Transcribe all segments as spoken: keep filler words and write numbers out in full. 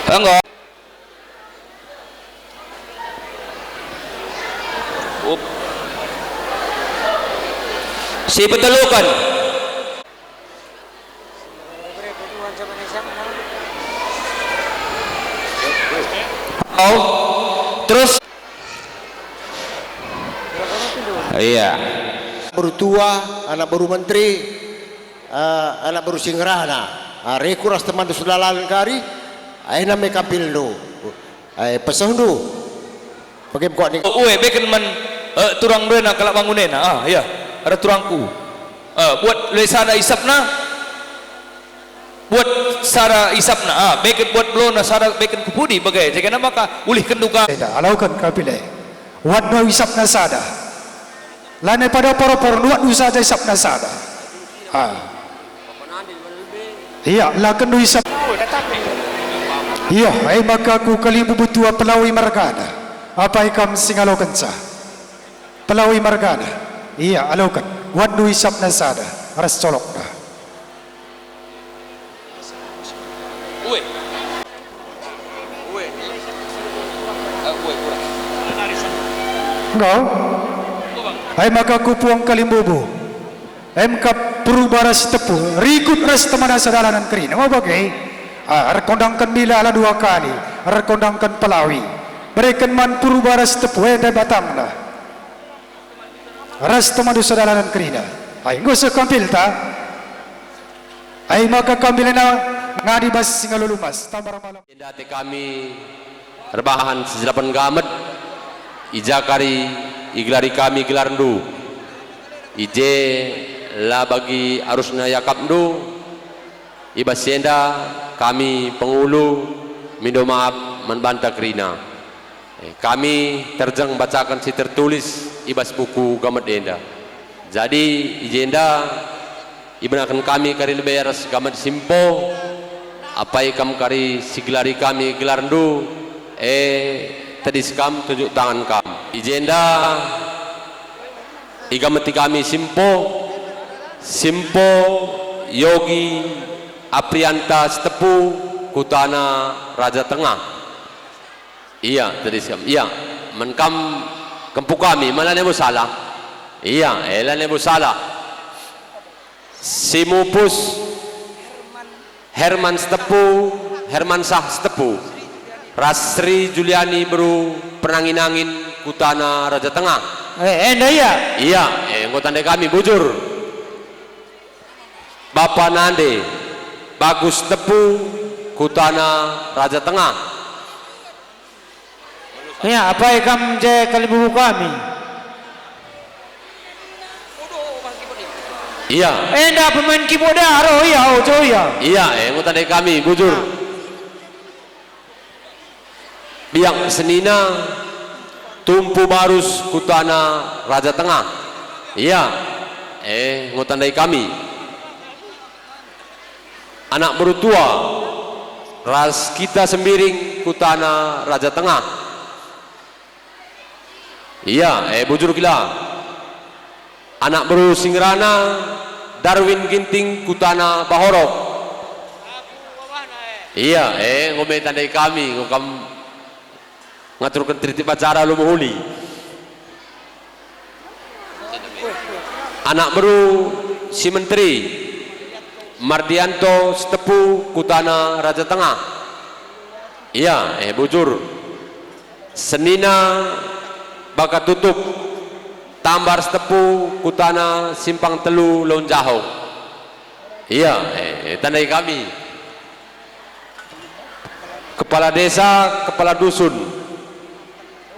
Enggo. Up. Si peteluken. Oh. Terus. Iya. Beru tua, anak beru menteri, eh, anak beru si ngerana, ah, rikut ras temandu sedalanen kari, aina me kampilndu, eh, pesehndu. Bage kuat ni. Ue, beken man, eh, turang ndena kalak bangun ena. Ah, ya, ada turangku. Eh, buat le sada isapna, buat sada isapna. Ah, beken buat belona sada beken kupudi bage. Jagana maka ulihken duka. Eda, alauken kampil e. Wat dua isapna sada. Lanai pada poror-poror nuat nu saja isapna sada. Ah. Ia, la kendu isap. Ia, ai maka ku kalimbubu tua Pelawi margana. Apai kam si ngalokenca? Pelawi margana. Ia, aloken. Wat dua isapna sada. Ras colokna. Ue. Ue. Eh, ue, kurang. Enggo. Ai maka ku puang kalimbubu. Emkap Purba ras Tepu, rikut ras temana sedalanen kerina. Mau bage? Ah, erkondangken mila ala dua kali, erkondangken Pelawi. Bereken man Purba ras Tepu, enda batangna. Ras temandu sedalanen kerina. Ai, enggo seh kampilta. Ai maka kampilna ngadi bas si ngalo lumas. Tambar malam. Enda ate kami erbahan si serapen gamet, i ja kari igelari kami gelarndu. I je la bagi arusna iakapndu. I bas si enda kami pengulu mindo maap man banta kerina. Eh, kami terjeng bacaken si tertulis i bas buku gamet enda. Jadi, i jenda ibenaken kami kari lebe ras gamet si mpo, apai kam kari si gelari kami gelarndu, eh, tedis kam tunjuk tangan kam. I jenda igameti kami si mpo, si mpo Yogi Aprianta Sitepu, kutana Raja Tengah. Ia, tedis kam. Ia, man kam kempu kami, ma lanai bo salah. Ia, eh, lanai bo salah. Si mupus Herman Sitepu, Herman Sah Sitepu, ras Sri Juliani beru Pernangin-angin, kutana Raja Tengah. Eh, enda ia. Ia, eh, enggo tandai kami, bujur. Bapa nande, Bagus Sitepu, kutana Raja Tengah. Ya, apai kam je kalimbubu kami? Ia. Enda pemain keyboard ah, ro ia, ojo ia. Ia, eh, enggo tandai kami, bujur. Biak senina, Tumpu Barus, kutana Raja Tengah. Ia, eh, enggo tandai kami. Anak beru tua, ras kita Sembiring, kutana Raja Tengah. Ia, eh, bujur kila. Anak beru si ngerana Darwin Ginting, kutana Bahorok. Ia, eh, enggo me tandai kami, enggo kam ngaturken tertib acara alu mehuli. Anak beru si menteri, Mardianto Sitepu, kutana Raja Tengah. Ia, eh, bujur. Senina Bakatutup, Tambar Sitepu, kutana Simpang Telu, Launjahong. Ia, eh, tandai kami. Kepala desa, kepala dusun,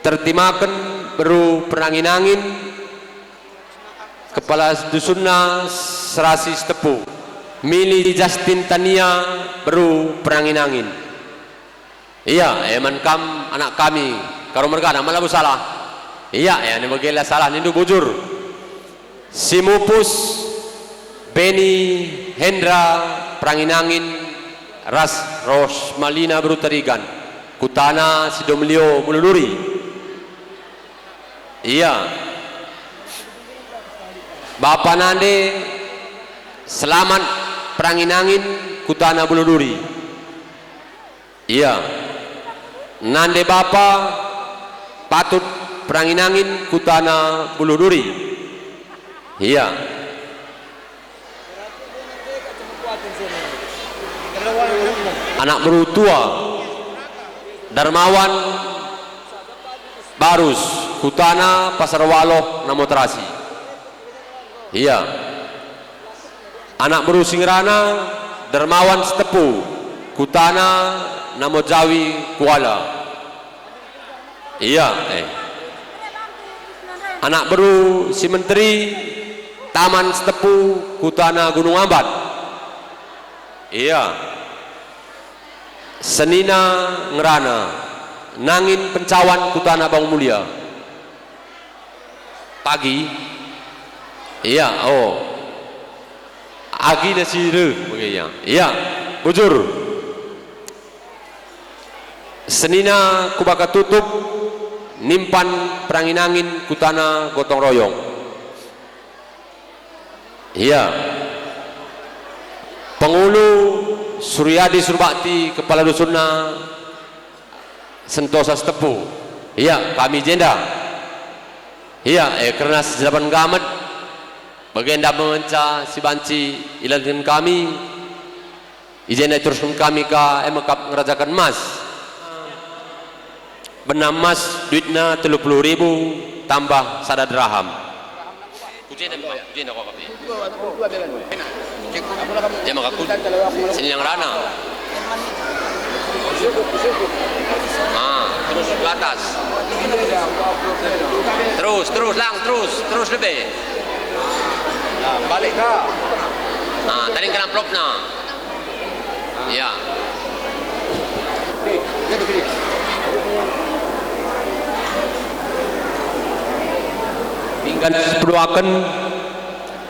tertimaken beru Pernangin-angin, kepala dusunna Serasi Sitepu, Mili Justin Tania beru Pernangin-angin. Ia, eh, man kam anak kami, Karo mergana, ma labo salah. Ia, eh, ane bage la salah nindu, bujur. Si mupus, Beni Hendra Pernangin-angin ras Rosmalina beru Tarigan, kutana Sidomelio, Buluh Duri. Ia. Bapa nande, Selamat Pernangin-angin, kutana Buluh Duri. Ia. Nande bapa patut perangin-angin kutana Buluh Duri. Ia. Anak beru tua, Darmawan Barus, kutana Pasar Waloh, Namo Terasi. Ia. Anak beru si ngerana, Darmawan Sitepu, kutana Namo Jawi, Kuala. Ia, eh. Anak beru si menteri, Taman Sitepu, kutana Gunung Ambat. Ia. Senina ngerana, Nangin Pencawan, kutana Bang Mulia. Pagi? Ia, oh. Agina si reh bage ia. Ia, bujur. Senina kubaka tutup, Nimpan Perangin-angin, kutana Gotong Royong. Ia. Pengulu Suryadi Surbakti, kepala dusunna Sentosa Sitepu. Ia, kami jenda. Ia, eh, kerna sejelapan gamet, bagenda ngenca si banci ilanken kami, i jenda iterusken kami ka, e me kap ngerajaken emas. Benam emas duitna telu puluh ribu tambah sada dirham. Ku jenda, ku jenda kau kap. Dia maka ku sini yang rana. Ah, terus ke atas. Terus, terus, lang, terus, terus lebih. Nah, balik ka. Ah, tadi kena amplopna. Ya. Pinggan sipeduaken,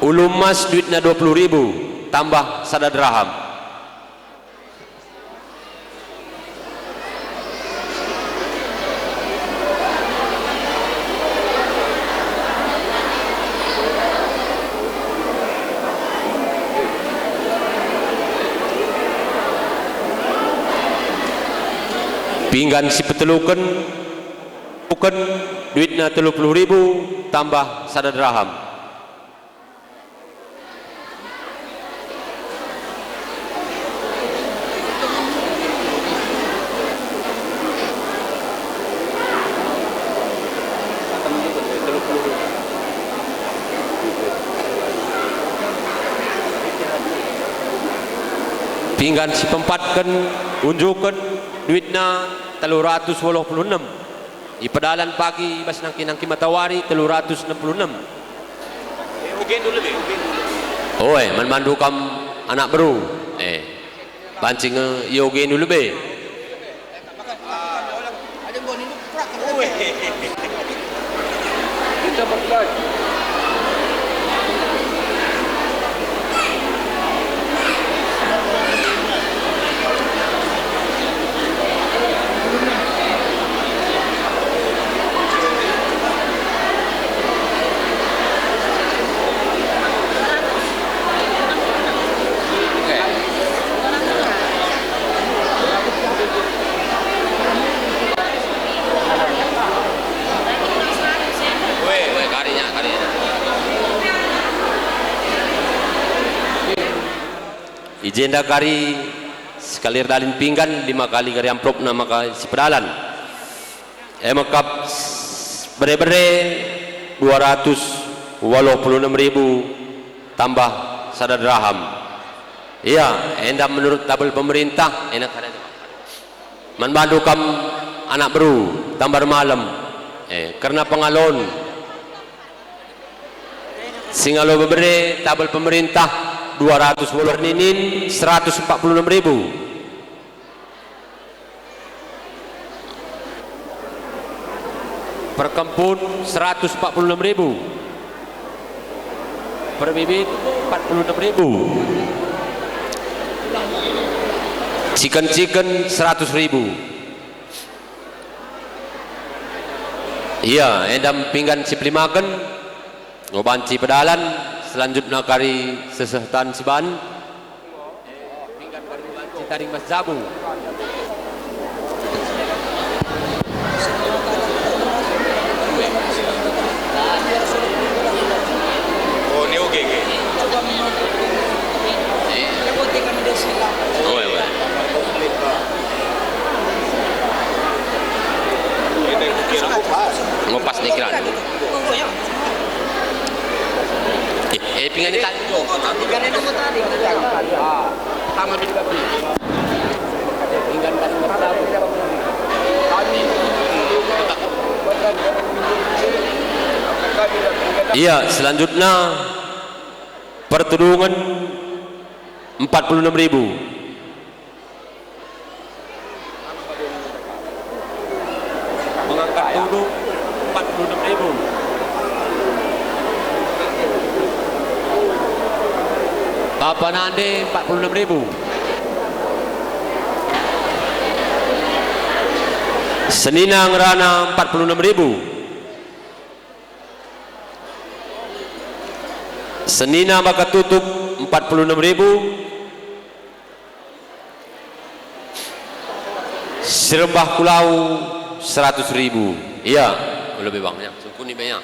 ulu emas duitna dua puluh ribu, tambah sada dirham. Pinggan sipeteluken, uken duitna telu puluh ribu tambah sada dirham. Pinggan sipeempatken, unjuken duitna telu ratus waluh puluh enem. I pedalan pagi i bas nangki-nangki matawari telu ratus enem puluh enem. Oe, man bandu kam anak beru. Eh, banci nge iogendu lebe. I jenda kari sekali erdalin pinggan, lima kali kari amplopna maka sipedalan. E me kap bere-bere dua ratus waluh puluh enem ribu tambah sada dirham. Ia, enda menurut tabel pemerintah, enak ada. Man bandu kam anak beru, tambar malem, eh, kerna pengalon. Singalo bebere tabel pemerintah dua ratus waluh ninin seratus empat puluh enam ribu. Perkempun seratus empat puluh enam ribu. Perbibit empat puluh enam ribu. Ciken-ciken seratus ribu. Ia, enda pinggan sipelimaken, ngo banci pedalan, selanjutna kari sesehtan siban. Citaring Mas Jabu. Oh, ni oke, oke. Oe, oe. Ngupas ni keran. Eh, eh, pinggan ni tadi. Iya, selanjutnya pertudungen empat puluh enam ribu. Mengangkat tudu empat puluh enam ribu. Bapa nande empat puluh enam ribu. Senina ngerana empat puluh enam ribu. Senina maka tutup empat puluh enam ribu. Sirembah kulau seratus ribu. Iya, lebih bang ya. Sungkun ibe ya.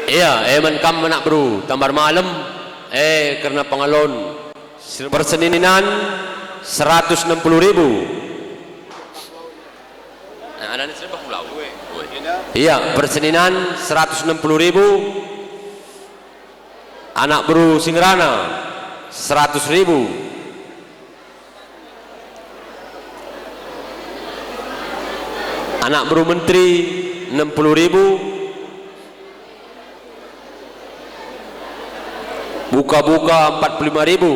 Iya, eh, man kam anak beru, tambar malem, eh, kerna pengalon. Sir-, perseninan seratus enam puluh ribu. Nah, ada ni sirembah kulau. Iya, perseninan seratus enam puluh ribu. Anak beru si ngerana, seratus ribu. Anak beru menteri, enam puluh ribu. Buka-buka, empat puluh lima ribu.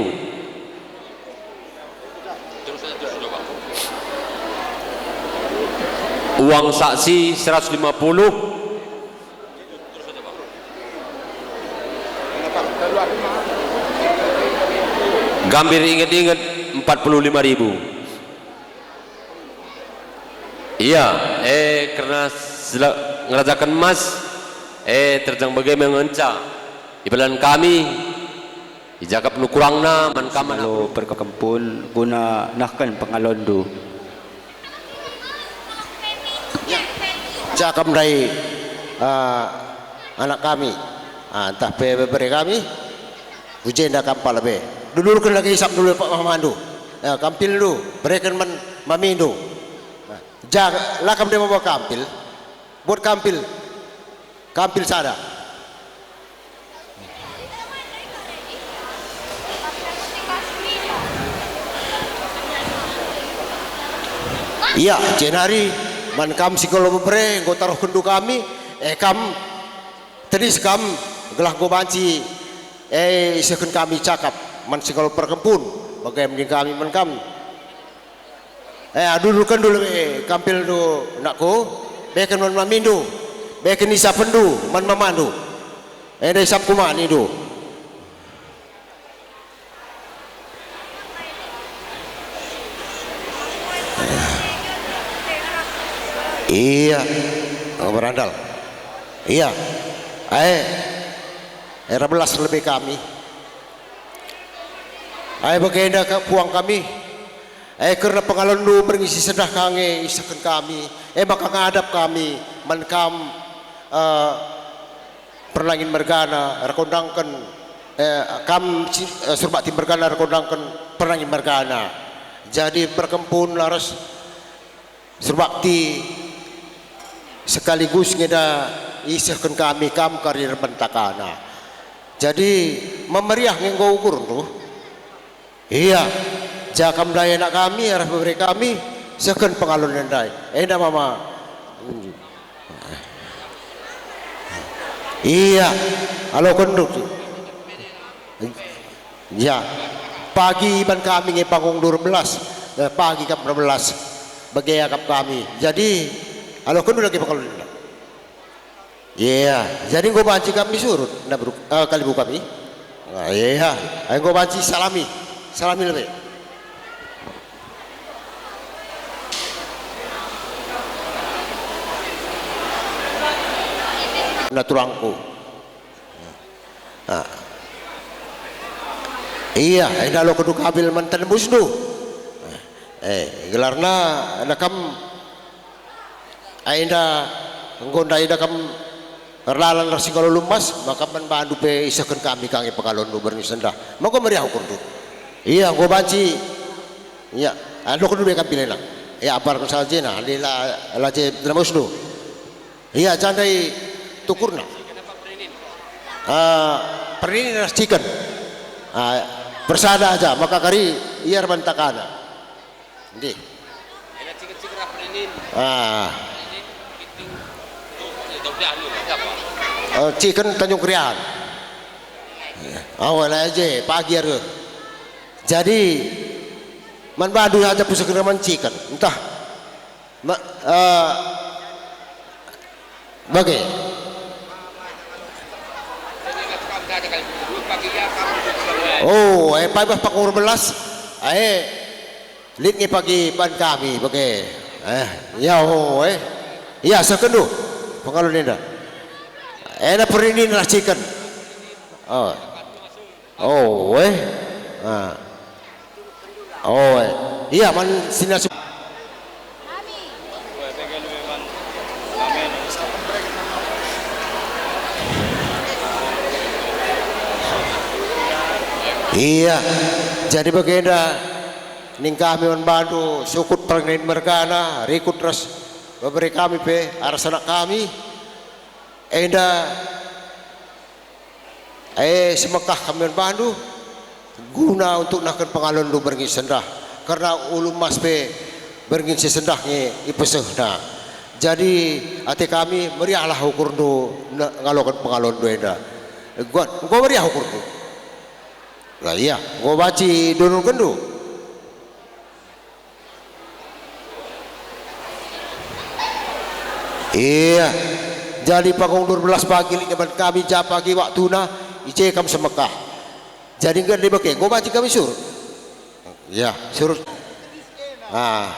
Uang saksi, seratus lima puluh. Gambir inget-inget, empat puluh lima ribu. Iya, eh, kerna sela-, ngerajaken emas, eh, terjang bage me ngenca. Ibalan kami, ijakap nu kurangna, man kam anak. Alu perkempun guna nehken pengalonndu. Jakap ndai, ah, anak kami, ah, ntah pe bebere kami, ku jenda kam pala be. Dudurken lagi isap dulu pak mamandu. Ya, kampilndu, bereken man mamindu. Nah, ja-, la kam ndai maba kampil, buat kampil, kampil sada. Ia, jenari man kam si ngalo bebere enggo taruhkenndu kami, e kam tedis kam gelah enggo banci, e, isehken kami cakap man si ngalo perkempun, bage me nina kami man kam. E, adurken dulu, e, kampilndu, nakku, beken man mamindu, beken isapenndu man mamandu. Enda isapku man nindu. Ia, enggo berandal. Ia, ae, era belas lebe kami. Ae bagenda ka puang kami. Ae kerna pengalonndu berngi si sendah ka nge isehken kami, e maka ngadap kami man kam, eh, pernangin mergana erkondangken, eh, kam si, eh, Surbakti mergana erkondangken pernangin mergana. Jadi perkempun ras Surbakti sekaligus ngeda isehken kami kam kari erbentakana. Jadi memeriah nge enggo ukurndu. Ia, ja kam ndai anak kami arah bebere kami, sehken pengalon ndai. Enda mama. Ia, alo konduk. Ya, pagi iban kami nge panggung dua belas, eh, pagi kam dua belas, bage akap kami. Jadi, alo konduk lagi pengalon ndai. Iya, jadi enggo banci kami surut, na beru-, eh, kalibu kami. Ah, iya, enggo banci salami, salami lebe. Na turangku. Ah. Iya, enda lo kedu kabil man tenembusndu. Eh, gelarna na kam Enda enggo ndai enda kam erlalan ras si ngalo lumas, maka man bandu pe isehken kami kangge pengalonndu berngi sendah. Maka meriah ukurndu. Ia enggo banci. Ia, aloken be kam pilena. Ia, amparken saja jena, adi la, la je termusndu. Ia, jandai tukurna. Ah, perninin ras ciken. Ah, persada aja, maka kari ia erban takana. Ndih. Ah. Eh, ciken Tanjung Krian. Awal aja, pagi arus. Jadi, man bandu aja pusuk man ciken. Entah. Ma, eh, bage. Oh, eh, pagi bah pagi belas. Eh, lit nge pagi ban kami, bage. Eh, ya, oh, eh. Ya, sekendu. Pengalon enda. Ena perinin ras ciken. Oh. Oh, eh. Ah. Oh, eh. Ia, man sina su- Ia, jadi bagenda ning kami man bandu sukut perngin mergana, rikut ras bebere kami pe, aras anak kami. Enda Eh, semekah kami man bandu, guna untuk nehken pengalonndu berngi sendah, kerna ulu emas pe berngi si sendah nge ipesehna. Jadi, ate kami, meriahlah ukurndu ne-, ngaloken pengalonndu enda. Enggo, enggo meriah ukurndu. Lah ia, enggo banci dunurkenndu. Ia, jadi panggung dua belas pagi lit man kami, ja pagi waktuna, i je kam semekah. Jadi enggo dibeke, enggo banci kami surut. Ia, surut. Ah.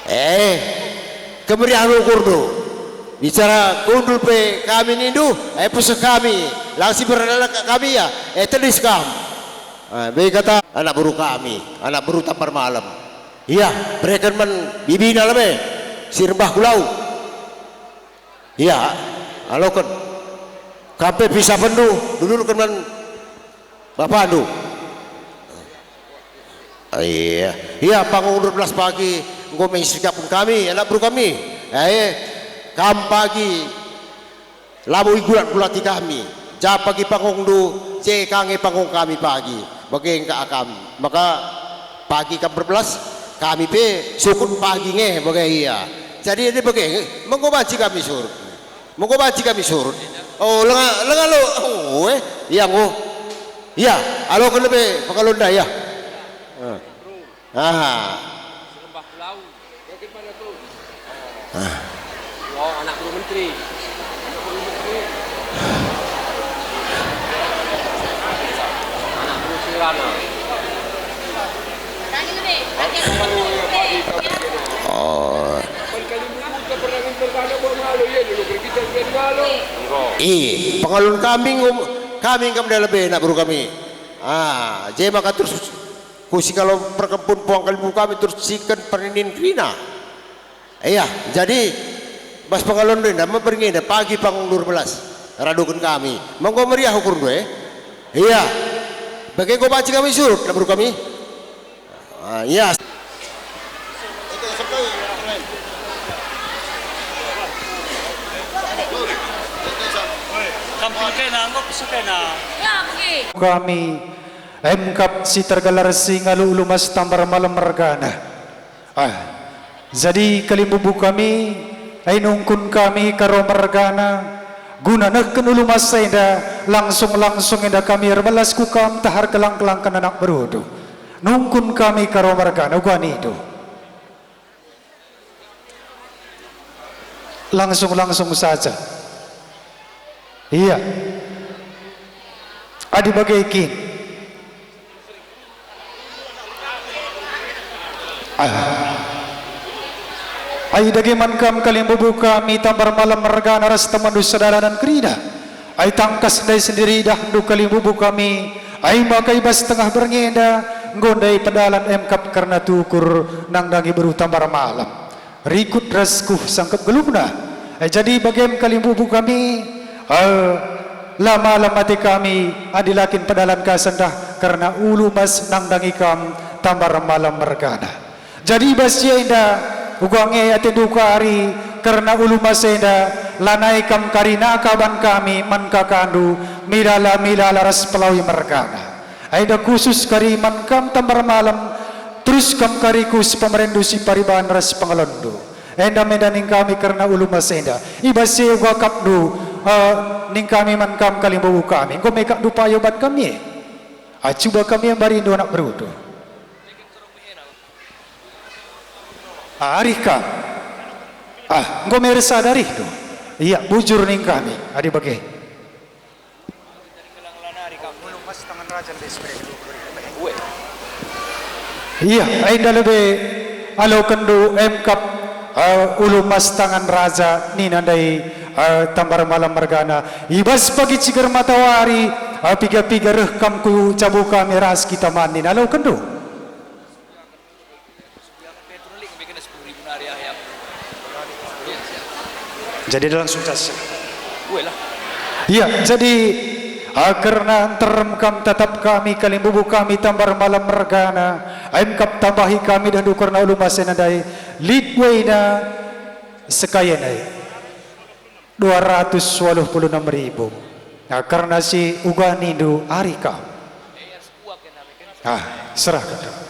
Eh, kemeriahen ukurndu. Bicara kundul pe kami nindu, eh, puseh kami. Lang si bernala kami ya, eh, tedis kam. Ah, be kata anak beru kami, anak beru Tampar Malem. Ia, bereken man bibina lebe, si rembah ku lau. Ia, aloken. Kam pe pisapenndu, dunurken man bapandu. Ia, ia, panggung dua belas pagi, enggo me sikapken kami, anak beru kami. Eh, kam pagi, labo igulat-gulati kami, ja pagi pangungndu, je ka nge pangung kami pagi, bage engka kami. Maka pagi kam berbelas, kami pe sukut pagi nge bage ia. Jadi adi bage, menggo banci kami surut. Menggo banci kami surut. Oh, lenga, lenga lo, oh, eh, ia enggo. Ia, aloken lebe, pengalonda, ia. Eh. Ah. Ah. Oh, anak beru menteri. Anak beru Sirana. Oh. Ih, pengalon kami enggo, kami enggo meda lebe anak beru kami. Ah, je maka terus ku si ngalo perkempun puang kalimbubu kami terus ciken perninin kerina. Ia, jadi bas pengalon enda me berngi enda pagi panggung dua belas raduken kami. Menggo meriah ukurndu, eh? Ia. Bage enggo banci kami surut, anak beru kami. Ah, ia. Kam pengkena, enggo pesukena. Kami Emkap si tergelar si ngalo ulu emas Tampar Malem mergana. Ah, jadi kalimbubu kami, ai nungkun kami Karo mergana, guna nehken ulu emas enda, langsung-langsung enda kami erbelas ku kam tah erkelang-kelangken anak berundu. Nungkun kami Karo mergana, uga nindu. Langsung-langsung saja. Ia. Adi bage kin. Ah. Ai dage man kam kalimbubu kami Tampar Malem mergana ras temanndu sedara dan kerina. Ai tangkas ndai sendiri idahndu kalimbubu kami. Ai maka i bas tengah berngi enda Enggo ndai pedalan emkap kerna tukur nandangi beru Tambar Malam. Rikut ras kuh sangkep gelungna. Eh, jadi bagem kalimbubu kami, eh, la malem ate kami adi la kin pedalan ka sendah kerna ulu mas nandangi kam Tambar Malam mergana. Jadi i bas si enda, uga nge atendu kari kerna ulu mas enda, lanai kam kari naka ban kami man kakandu, milala-milala ras pelawi mergana. Enda khusus kari man kam Tambar Malam, terus kam kari ku si pemerenndu si pariban ras pengelonndu. Enda menda ning kami kerna ulu mas enda. I bas si uga kapndu, eh, ning kami man kam kalimbubu kami. Enggo me kap dupa iobat kami. Ah, cuba kami mbarindu anak berundu. Ah, arih kam. Ah, enggo me ersada arihndu. Iya, bujur ning kami, adi bage. Iya, enda lebe alokenndu emkap, eh, ulu mas tangan raja nina ndai, eh, Tambar Malam mergana. I bas pagi ciger matawari, eh, piga-piga reh kam ku jabu kami ras kita man nina alokenndu. Jadi dah langsung saja. Iya, jadi, ah, kerna nterem kam tatap kami, kalimbubu kami Tambar Malam mergana, emkap tambahi kami dahndu kerna ulu mas enda ndai, lit buena sekayan ai. Dua ratus waluh puluh enam ribu. Nah, kerna si uga nindu ari kam. Ah, serahken.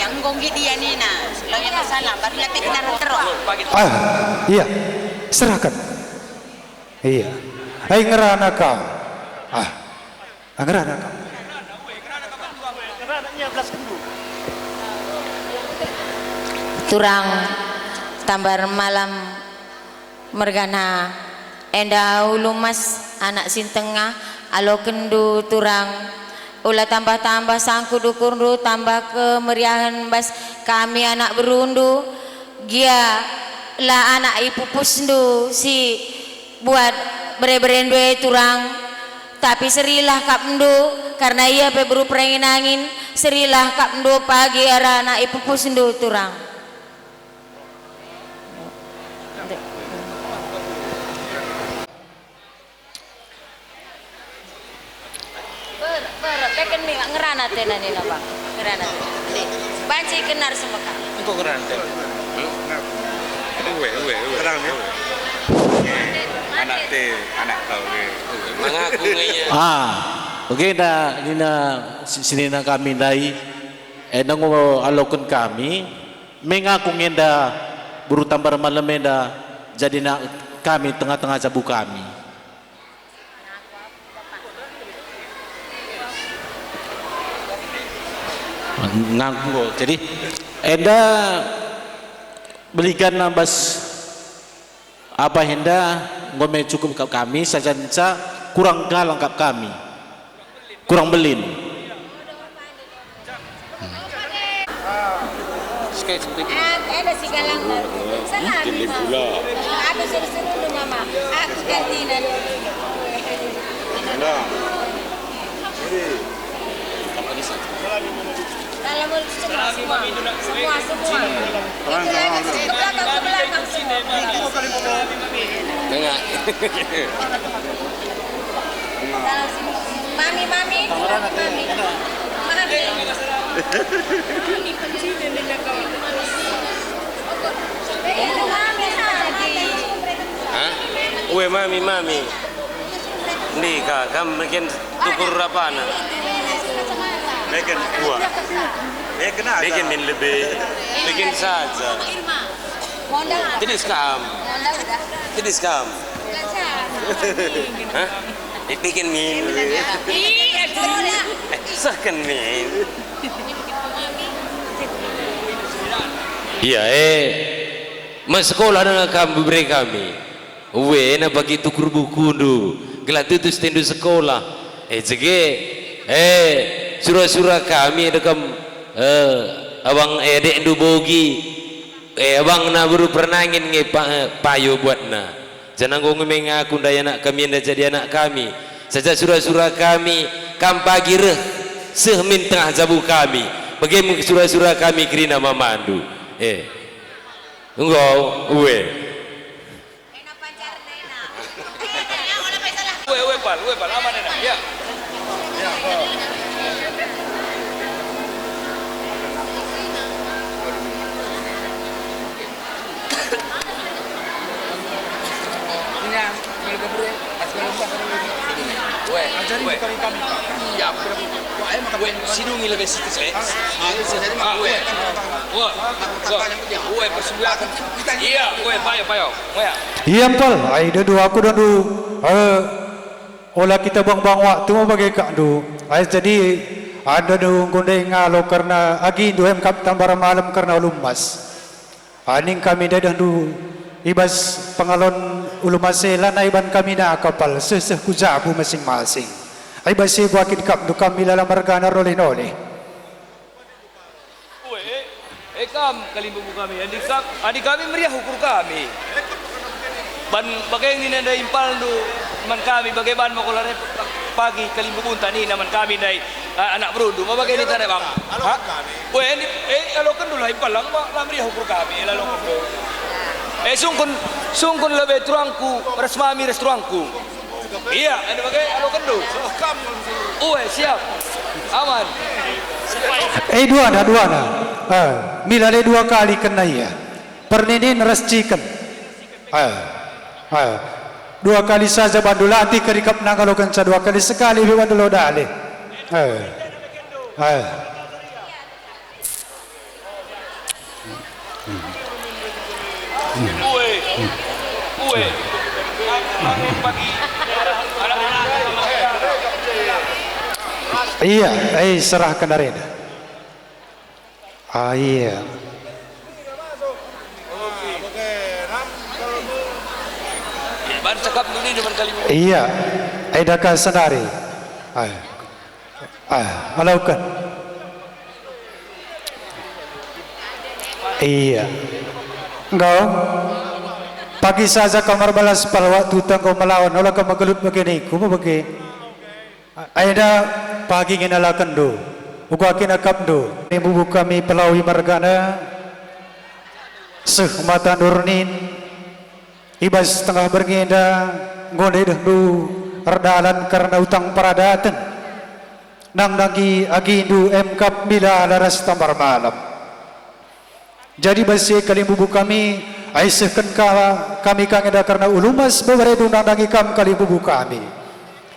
Enggo nggit ia nina, lo ia masalah, baru ia pe kena terus. Ah, iya. Serahken. Iya. Ai ngerana kam. Ah. Ngerana kam. Turang Tambar Malam mergana, enda ulu mas anak si ntengah, alokenndu turang, ula tambah-tambah sangkut ukurndu, tambah kemeriahen bas kami anak berundu, gia la anak ipupusndu si buat bere-berendu e turang, tapi serilah kapndu, karna ia pe beru perangin-angin, serilah kapndu pagi arah anak ipupusndu turang. Ber, ber, beken mi ngerana tena nina bang. Ngerana tena. Nih, banci kenar semua kak. Engko ngerana tena. Hmm? Uwe, uwe, uwe. Terang ya. Anak te, anak kau ke. Mengaku nge ia. Ah, bagenda nina si, senina kami ndai. Enda enggo aloken kami, mengaku ngenda beru Tambar Malam enda jadi anak kami tengah-tengah jabu kami. Nganggo. Jadi, enda belikan bas apa enda enggo me cukup kap kami, saja nca kurang galang kap kami. Kurang belin. Sekali, sekali. Ah, ada si galang. Salah, Bima. Aku suruh-suruh dulu, Mama. Aku ganti nanti. Nah. Jadi. Kalau mau semua, semua. Semua, semua. Ke belakang, ke belakang, ke belakang semua. Dengar. Mami, mami, mami. Mami. Hah? Ue, mami, mami. Ndika, kam meken tukur apana? Meken dua. Meken aja. Meken min lebe. Meken saja. Tedis kam. Tedis kam. Hah? Bikin min. Eh, sahken min. Iya, eh, ma sekolah dengan kam bebere kami. Uwe, ena bagi tukur bukundu, gelah tutus tendu sekolah. Eh, jege, eh, sura-sura kami ada kam, eh, abang edekndu bogi. Eh, abangna beru pernangin nge pa-, payo buatna. Janah enggo nge me ngaku ndai anak kami enda jadi anak kami. Saja sura-sura kami, kam pagi reh, seh min tengah jabu kami. Bage me sura-sura kami kerina mamandu. Eh. Enggo, ue. Ena pacarna ena. Ue, ue, Pal, ue, Pal, aman ena. Ya. Ue, ue. Iya, ue, sidungi lebe situs, eh. Ah, ue. Ue. Ue, persembahan. Iya, ue, payo, payo. Ue. Iya, Pal, ai dendu aku dendu, eh, ola kita buang-buang waktu me bage kak ndu. Ai jadi, ada ndu nggo ndai ngalo kerna agindu em kap tambar malem kerna ulu emas. Aning kami ndadehndu i bas pengalon ulu emas e lanai ban kami naka Pal, seh-seh ku jabu masing-masing. Ai bas e kuakap kap ndu kami lala mergana roleh-noleh. Ue, e, e kam kalimbubu kami, adi kam, adi kami meriah ukur kami. Ban bage nina ndai impalndu man kami, bage ban mako lare pagi kalimbubunta nina man kami ndai, a, anak berundu, ma bage ninta ndai bang. Ha? Ue, adi, e, alokenndu lah impal lang, ma, la meriah ukur kami, la alokenndu. E, sungkun, sungkun lebe turangku, ras mami ras turangku. Iya, adi bage alokenndu. Ue, siap. Aman. Eh, duana, duana. Eh, mila le dua kali kena ia. Perninin ras ciken. Eh, eh. Dua kali saja bandu latih kerikap nangalokenca dua kali sekali be bandu lo dale. Eh. Eh. Ue, ue. Iya, eh, serahken arena. Ah, iya. Ban cakap dulu dengan kali. Iya, eh, daka senari. Ah. Ah, alauken. Iya. Enggo. Pagi saja kam erbalas Pal waktu tenggo melawan, ola kam megelut bage ningku, me bage. Enda pagi nge nalakenndu, uga kin akapndu. Ibubu kami Pelawi mergana, seh mata nurnin, i bas tengah berngi enda enggo ndedehndu erdalan kerna utang peradaten. Nandangi agindu em kap mila laras tambar malem. Jadi bas e kalimbubu kami, ai sehken ka, kami ka ngenda kerna ulu emas beberedu nandangi kam kalimbubu kami.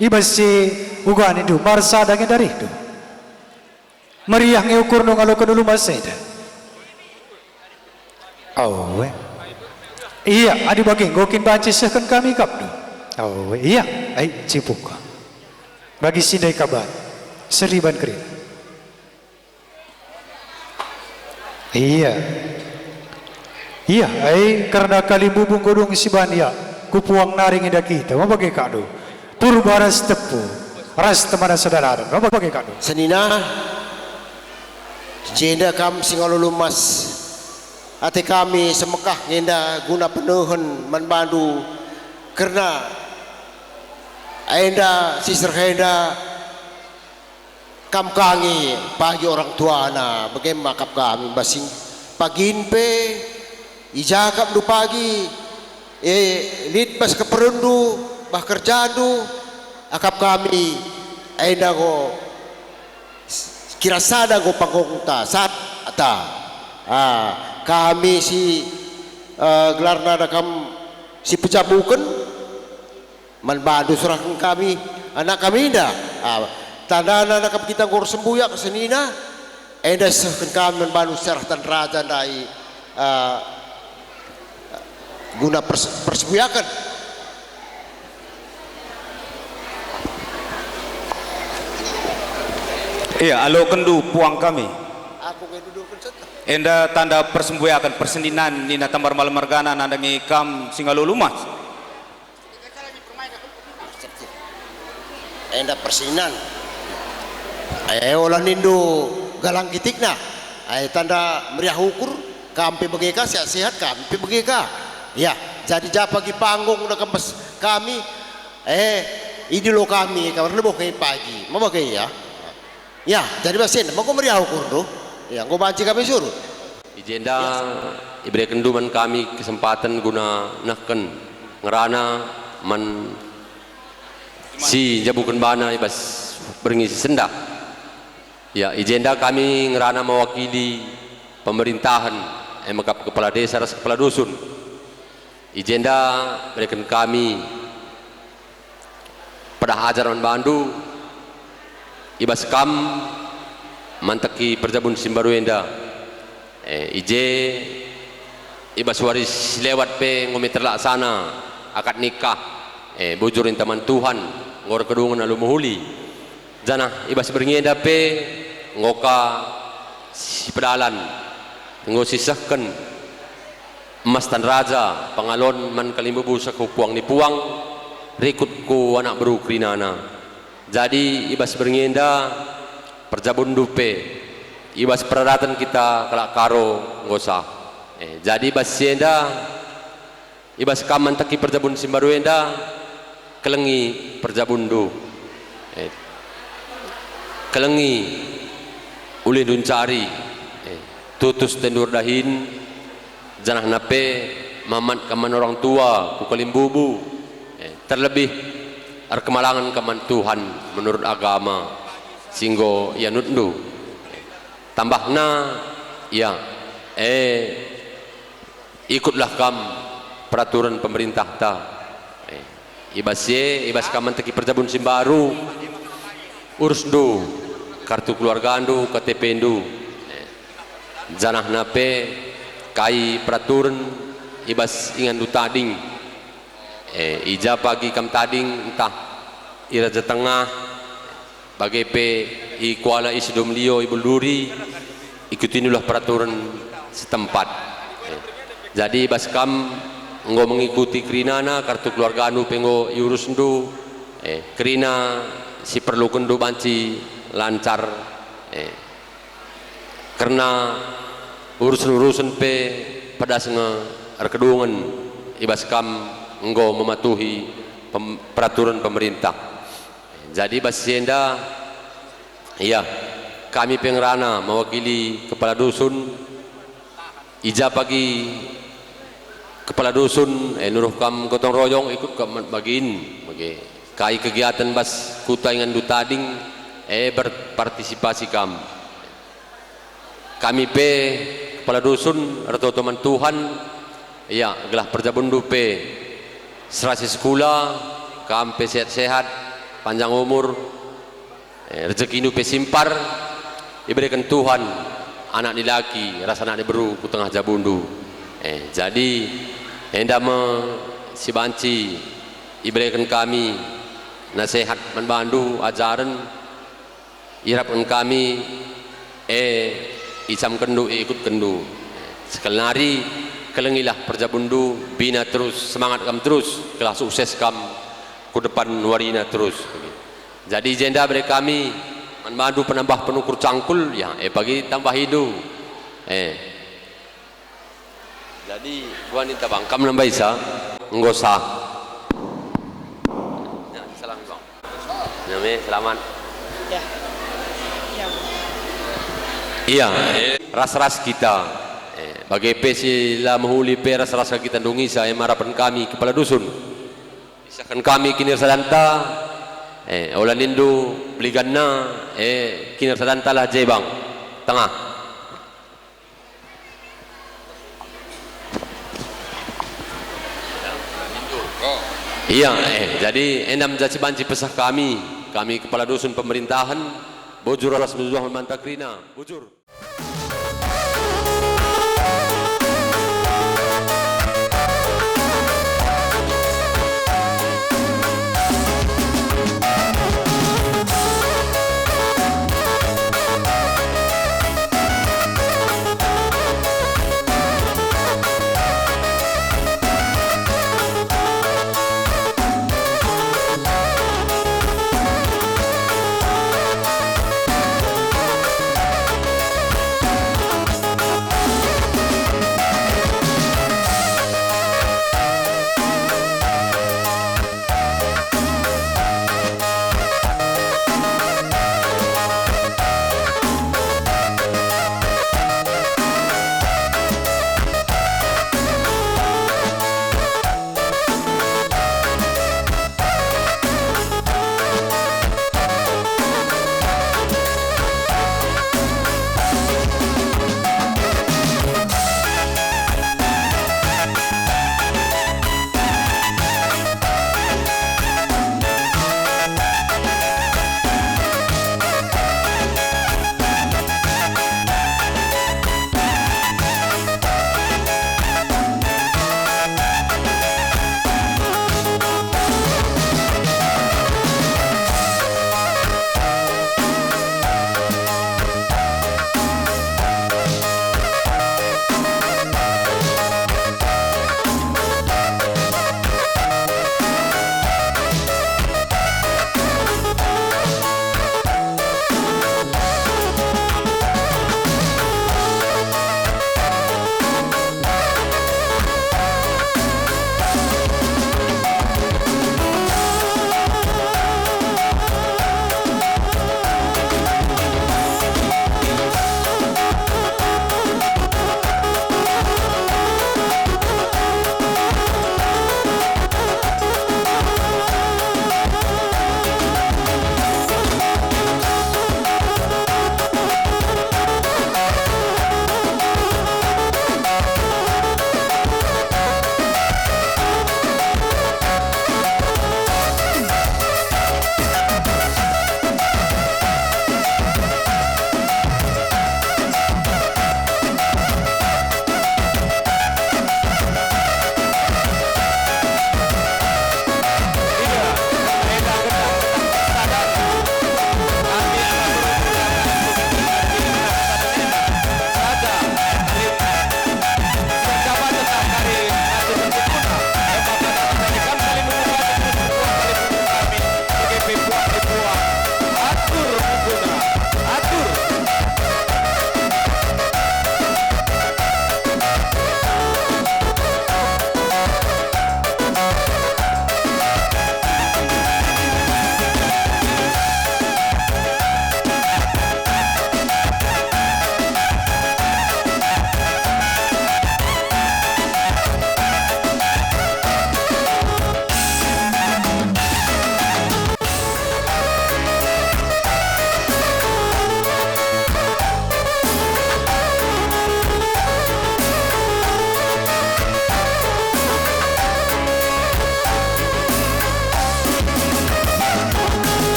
I bas e uga nindu marsa dage darihndu. Meriah nge ukurndu ngaloken ulu emas enda. Awe. Iya, adi bage enggo kin banci sehken kami kapndu. Awe, iya, ai cipuka. Bagi si ndai kabar. Seriban kerina. Iya. Iya, ai kerna kalimbubu enggo dung siban ia, kupuang nari nge nda kita, ma bage kadu. Purba ras tepu, ras temana sedalanen, ma bage kadu. Senina, jenda kam si ngalo lumas. Ate kami semekah ngenda guna penehen man bandu kerna enda si serhenda. Kam ka nge pagi orang tuana, bage me akap kami basing pagin pe, i ja akapndu pagi, e, lit bas keperlunndu, bah kerjandu, akap kami, enda enggo kira sada enggo panggungta, sada. Ah, kami si, eh, gelarna da kam si pejabuken, man bandu serahken kami anak kami enda. Ah, tandana nakap kita enggo ersembuyak senina, enda sehken kami man bandu serahken raja ndai, ah, guna pers-, persembuyaken. Iya, alokenndu puang kami. Aku nge duduken seta. Enda tanda persembuyaken perseninan nina tambar malem mergana nandangi kam si ngalo lumas. Enda persinan. E, ola nindu galang kitikna. Ai tanda meriah ukur. Kam pe bage ka, sehat-sehat kami pe bage ka. Ya, jadi ja pagi panggung da kempes kami, eh, idilo kami ka ernebo kai pagi. Maba kai ya. Ya, jadi basen, maka meriah ukurndu. Ya, enggo banci kami surut. I jenda iberekenndu man kami kesempaten guna nehken ngerana man si njabuken bana i bas berngi si sendah. Ya, i jenda kami ngerana mewakili pemerintahen, e mekap kepala desa ras kepala dusun. I jenda mereken kami pedah ajar man bandu, i bas kam manteki perjabun si mbaru enda. E, i je, i bas wari si lewat pe enggo me terlaksana akad nikah, e, bujur ninta man Tuhan, enggo erkedungen alu mehuli. Janah i bas berngi enda pe enggo ka sipedalan, enggo sisehken emas tan raja, pengalon man kalimbubu seh ku puang ni puang, rikut ku anak beru kerinana. Jadi i bas berngi enda perjabunndu pe i bas peradaten kita kalak Karo enggo sah. Eh, jadi i bas si enda, i bas kam manteki perjabun si mbaru enda, kelengi perjabunndu. Eh, kelengi ulihndu ncari, eh, tutus tendu erdahin, janahna pe mamat kam man orang tua ku kalimbubu, eh, terlebih erkemalangen kam man Tuhan menurut agama si enggo ianutndu. Tambahna, ya, eh, ikutlah kam peraturen pemerintahta. Eh, i bas si e, i bas kam manteki perjabun si mbaru, urusndu kartu keluargandu, K T P-ndu. Eh, janahna pe kai peraturen i bas inganndu tading. Eh, i ja pagi kam tading, ntah i Raja Tengah, bage pe i Kuala, i Sidomelio, i Benduri, ikutindulah peraturen setempat. Eh, jadi bas kam enggo mengikuti kerinana, kartu keluargandu pe enggo iurusndu, eh, kerina si perlukenndu banci lancar, eh, kerna urusen-urusen pe pedas nge erkedungen i bas kam enggo mematuhi pem-, peraturen pemerintah. Jadi bas si enda, ya, kami pe ngerana mewakili kepala dusun, i ja pagi kepala dusun, eh, nuruh kam gotong royong, ikut kam man bagin, bage kai kegiatan bas kuta inganndu tading, eh, berpartisipasi kam. Kami pe kepala dusun ertoto man Tuhan, ya, gelah perjabunndu pe serasi sekula, kam pe sehat-sehat, panjang umur, eh, rejekindu pe simpar, ibereken Tuhan anak dilaki ras anak diberu ku tengah jabundu. Eh, jadi enda me si banci ibereken kami nasehat man bandu, ajaren, iarapken kami, e, icamkenndu, iikutkenndu. Sekalnari, kelengilah perjabunndu, bina terus, semangat kam terus, gelah sukses kam ku depan warina terus. Jadi, i jenda bere kami man bandu penambah penukur cangkul, ya, e, bagi tambahindu. E. Jadi, buah ninta bangkam nambahisa, enggo sah. Ya, salam, Bang. Ya, me, selamat. Ya. Ya. Iya, eh, ras-ras kita. Eh, bage pe si la mehuli pe ras-ras kita ndungisa, eh, marapen kami kepala dusun. Isahken kami kinirsadanta, eh, ola nindu beliganna, eh, kinirsadantalah je, Bang. Tengah. Iya, eh, jadi enda me si banci peseh kami, kami kepala dusun pemerintahen, bujur ras mejuah man banta kerina, bujur.